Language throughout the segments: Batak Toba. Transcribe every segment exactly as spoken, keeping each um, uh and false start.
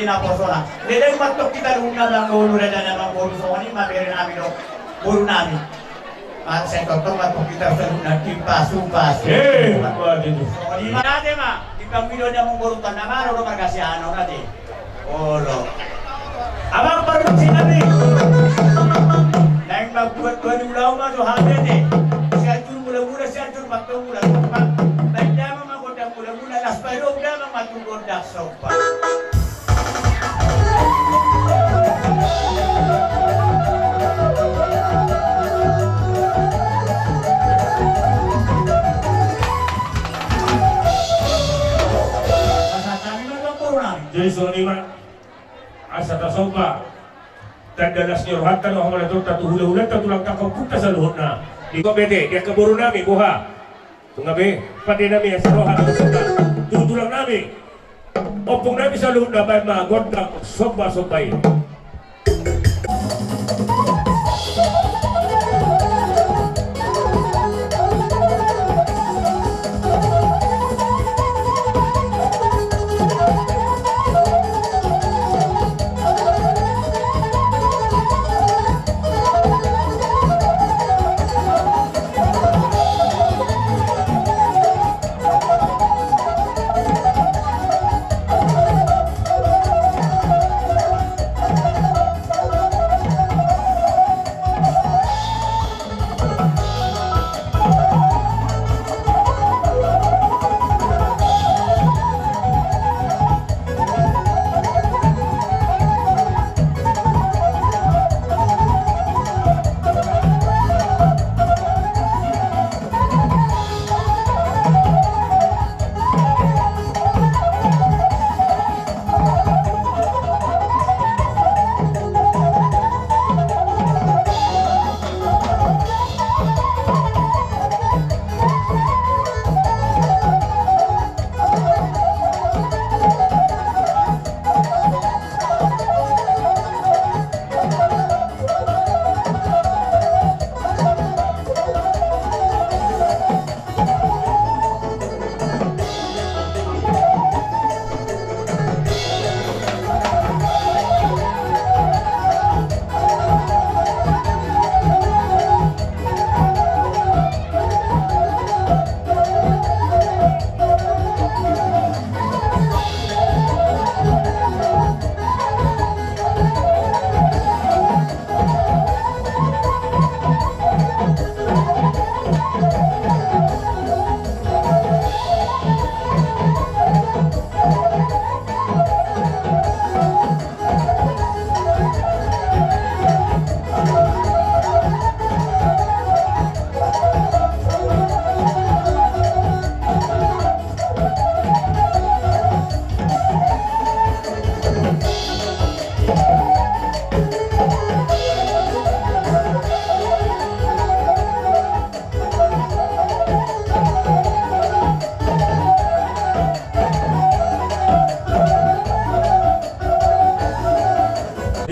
Naposona. Leleng ma tong hita luhutna, amangboru, raja nami, amangboru, songon i ma bere nami dohot boru nami. Sai tongtong ma tong hita saluhutna dipasupasu. Eh, songon i ma ate ma. Di pangidoan ni amangboru, tanda ma ro do marga Siahaan on ate. Olo. Amang parmusik nami. Naeng mambuat baru ulang ma jo hami ate. Sianjur mula-mula, Sianjur ma tong mula-mula. Baen damang ma gondang mula-mula, laos baen damang ma tu gondang somba. Jadi songon i ma. Asa tasomba. Tanda las ni rohanta do, hamalatonta tu hula-hulanta, tulangta, ompunta saluhutna. Di kobete, di angka boru nami, boha. Nunga be, pande nami, asa roha do songon i. Tu tulang nami. Ompung nami saluhutna, baen ma gondang somba-somba i.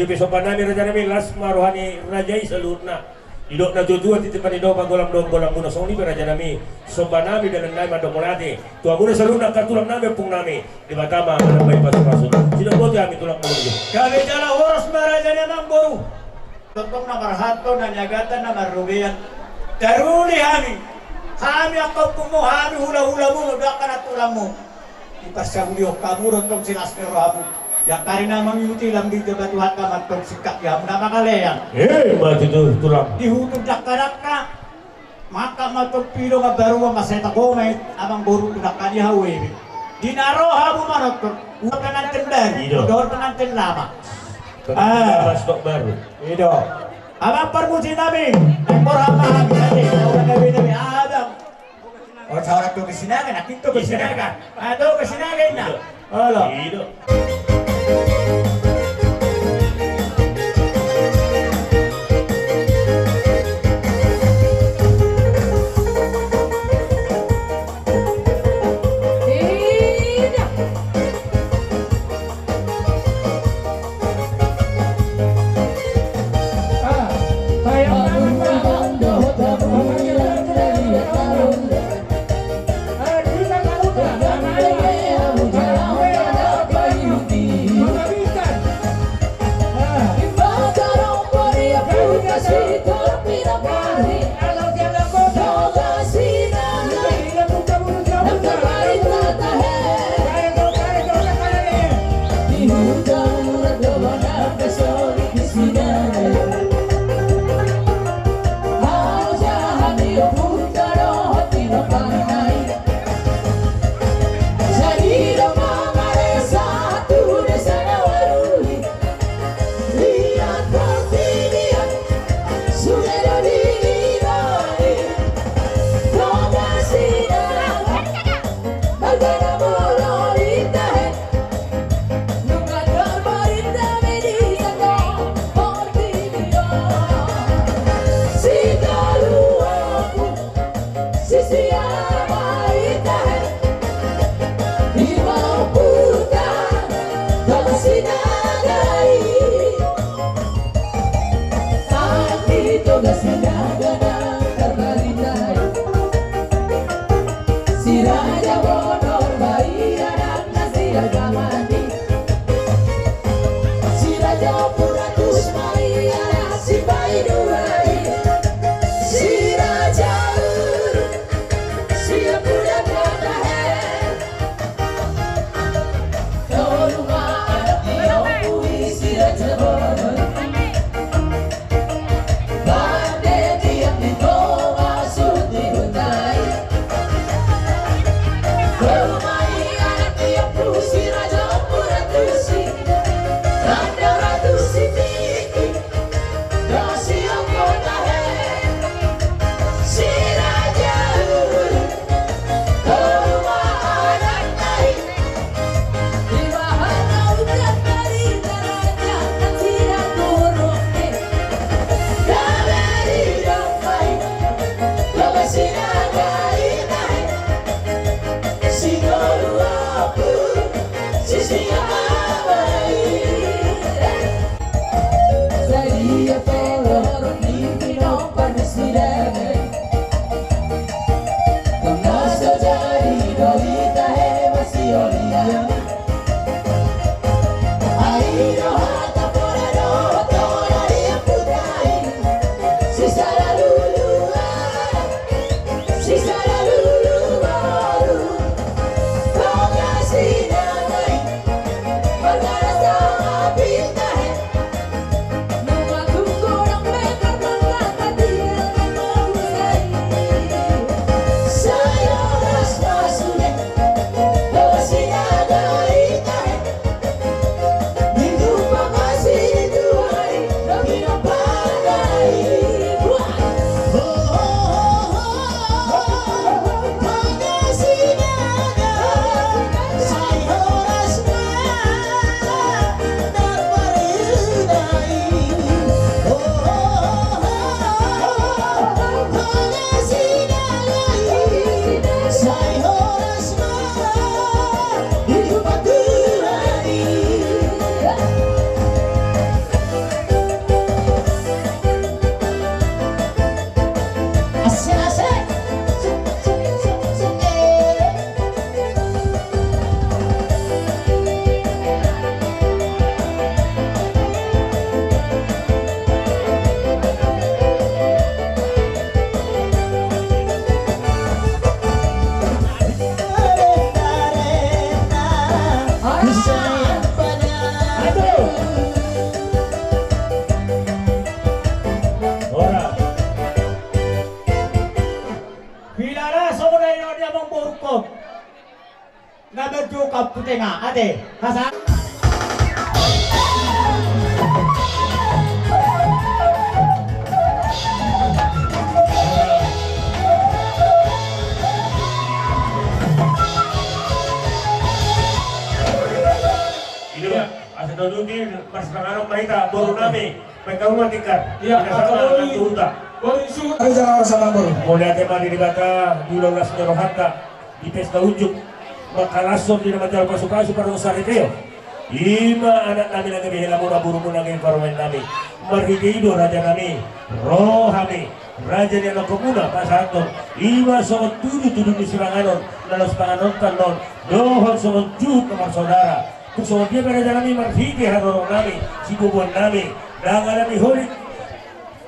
Di pe somba nami, raja nami, las ma roha ni raja i saluhutna. Didok na tuatua, titipan ni Dao panggolam dohot golam muna, songon i pe raja nami. Somba nami, dalan nami mandok mauliate tu hamuna saluhutna, angka tulang nami, ompung nami. Debata ma manambai pasupasu. Sidok boti hami tulang muna. Gabe jala horas ma raja ni amangboru. Tongtong na marhalto na niagatan na marrobean. Taruli hami. Hami angka ompungmu, hami hulahulamu, dohot angka nantulangmu. Diparsahulihon hamu do tong silas ni rohamu. Ia karina mangihuti lam di jaba Tuhanta ma tong singkat di hamu na mangalean. Eh, ma tutu tulang. Dihutur dakka-dakka. Maka ma tong pidong ambaru ma sai tagomet amangboru tu dakka ni hau ebe. Di na ro hamu manonton, ua penganten baru, ido, dohot penganten lama. Penganten lama stok baru. Ido. Amang parmusik nami, naeng borhat ma hami ate, ora gabe nami abang. Ora saorat tu kesinaga, na pintu kesinaga. Atau kesinaga inna. Olo. Ido. Dai, Andi Toga Sinaga na tarbarita i. Si Raja Bonor ma i anakna, si Raja Mandi, si Raja Puratus ma i anak sipaidua i. Si Raja Ur, si Apuda Kata he. Tolu ma anak ni ompu i, si Raja Bonor. Pande tiap ni toga suhut ni huta i. Tolu ma i anak ni ompu, si Raja Puratus i. Raja Puratus i tingki. Dosi ongko tahe. Si Raja Ur. Tolu ma anakna i. Di bahat na udan dari daraja na sinaturung i. Gabe di domba i. Domba Sinaga i tahe. Singolu ompu. Sisina ama i. Sadia pe horong ni pinompar ni si Dame. Tong na so jadi doli tahe ma si Olian. Ai do hata pola do tona di amputa i. Sisada lulu a. Sisada lulu boru. Tong na si Dame. Marga na sama pinta he. Ora. Pilala songon na nidok ni amang borungkon. Na berjuka putenga, ate, hasa. Ini, Pak, asa dodudi, pas pengaruh maita, boru nami. Baik, kamu matikan. Iya, kita sama, angka boru i. Nanti utak. Boru i suhut. Ayo, jangan orang sama, boru. Mauliate ma di Debata, di ulas ni rohanta, di pesta unjuk. Mangkalashon di na manjalo pasupasu, pardongansaripeon. Ima anak nami na gabe helamuna, borumuna na gabe parumaen nami. Marhite i do raja nami, ro hami, raja ni anakkonmuna, pasahathon. Ima songon tudutudu ni sipanganon, na laos panganonta on, dohot songon juhut na marsaudara. Tung songon dia pe raja nami marhite haroro nami, siboboan nami, danga nami holit.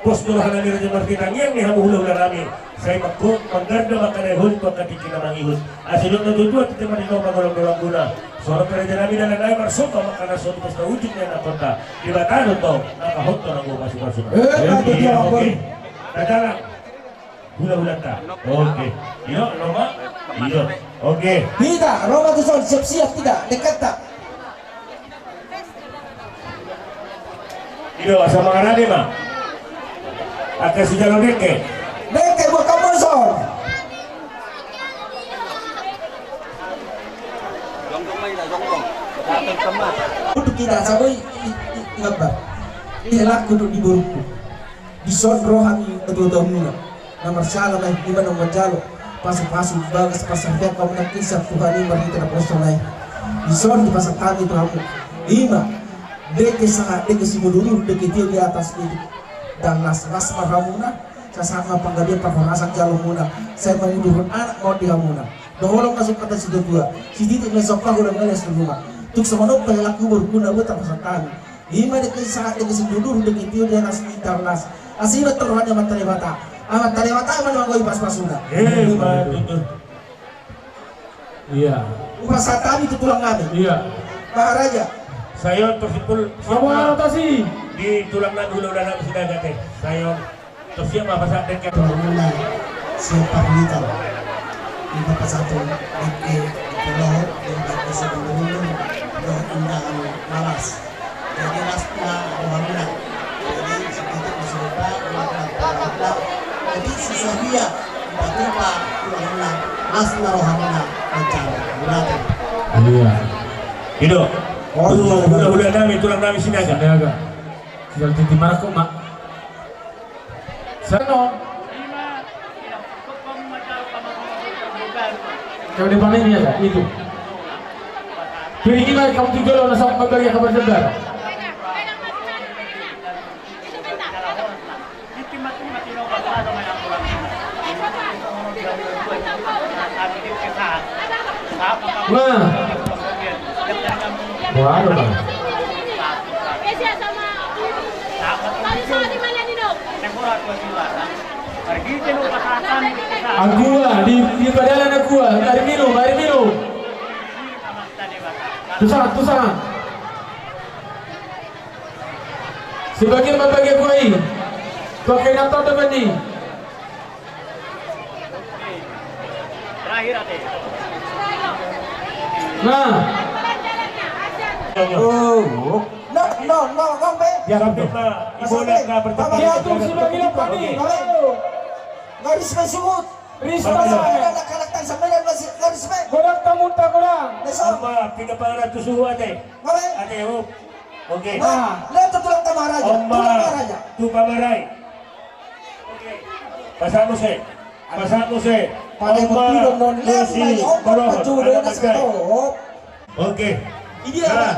Pos do roha nami raja marhite tangiang ni hamu hulahula nami. Sai mangko-, mangganda ma angka na holit tu angka tingki na mangihut. Asa didok na tuatua, titi ma di na pagolanggolang guna. Songon pe raja nami dalan nami marsomba ma angka na songon pesta unjuk ni anakkonta. Debata do tong na pahothon anggo pasupasu. Eh, eh, iya, oke. Tatalang. Hulahulanta. Oke. Iyo, ro ma. Iyo. Oke. Hita, ro ma tuson, siap-siap hita, dekat ta. Ido, asa mangarade ma. Angka sijalo dengke. Dengke, buat kamu, Son. Untuk kita, saboi, i, i, i, ngapa? Ini laku untuk di borungku. Dison ro hami ketua tamu na marsala nai, ima na manjalo pasupasu bagas pasahat hamu nangkin sian Tuhan i marhite naposo nai. Dison dipasahat hami tu hamu. Ima. Dengke sahat, dengke simudurudur, dengke tio di atas ni darlas, las ma rohamuna, sahat-sahat ma panggabean parhorasan jaloonmuna, sai mangudurhon anak ma on di hamuna. Dohonon ma songon hata ni situatua, sititi ma i sompang, ulang ma i las ni ruma. Tung songon on pe halak kubur, guna buat haposan hami. I ma dengke sahat, dengke simudurudur, dengke tio di atas ni darlas. Asi ma tu roha ni Amanta Debata. Amanta Debata ma na manggohi pasu-pasuna. Emma tutu. Iya. Hupasahat hami tu tulang nami. Iya. Maharaja. Sai on tor simpul. Apa siap ma. Di tulang nami, hula-hula nami Sinaga ate. Sai on. Tor siap ma pasahat dengke. Tulang nami siap parhita. Ima pasahat dengke, dengke lohot, dengke simudurudur, dohot undangan na las. Jadi las ma rohamuna. Jadi sititi ma i sompang, ulang ma i las. Jadi sisahia, patupa, ulang ma i las ma rohamuna. Mancala, mauliate. Iya. I do. Oh, tu hula-hula nami, tulang nami Sinaga. Sinaga. Tinggal titi marangkup ma. Seno. Kau di mana ini ada? Itu. Kiri kiri kamu tiga lo, nasab membagi kabar sebentar. Nah. Wah, ada, Bang. Agua, di, di padalan agua, air minum, air minum. Tusan, tusan. Sebagian mambagi agua i. Pakai nonton depan ni. Terakhir ate. Nah. Oh. No, no, no, no, be. Diatur si Bang Ilham tadi. Garis masuk. Risma. Sambilan, anak-anak tan sambilan masih garis, be. Godang tamu ta godang. Leso. Ama, pinda pangaran tu suhu ate. Ate, oh. Oke. Nah, lihat tu tulang ta Maharaja. Oma, tulang Maharaja. Tu pamarai. Oke. Pasahat muse. Pasahat muse. Pada Oma, betul, non, lihat Lucy, lagi, Oma, Borohon, betul, anak dia. Oke. Ini dia. Nah.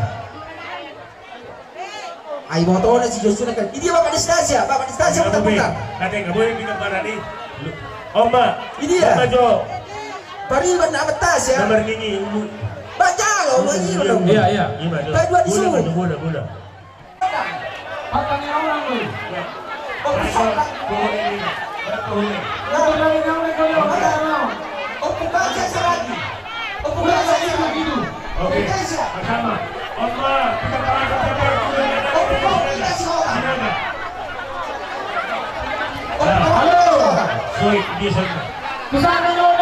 Ai, mau tahu nasi Joshua kan? Ini dia Bapak Distasia, Bapak Distasia. Iya, putar, putar. Oke. Nanti nggak boleh pindah barang nih. Oma. Ini dia. Oma Jo. Pariban na Amanta Sia. Nomor gigi, Umu. Baca lo, Umu, Umu, iya, iya. Iya, iya. Ima Jo. Baca dua di suhu. Bola, bola, bola. Patang orang lu. Ya. Oh, bisa. Nah, nah, nah, nah, nah. Oke. Oke. Bersama. Oma, kita pakai. Halo. Sorry, dia sana. Kesana, no.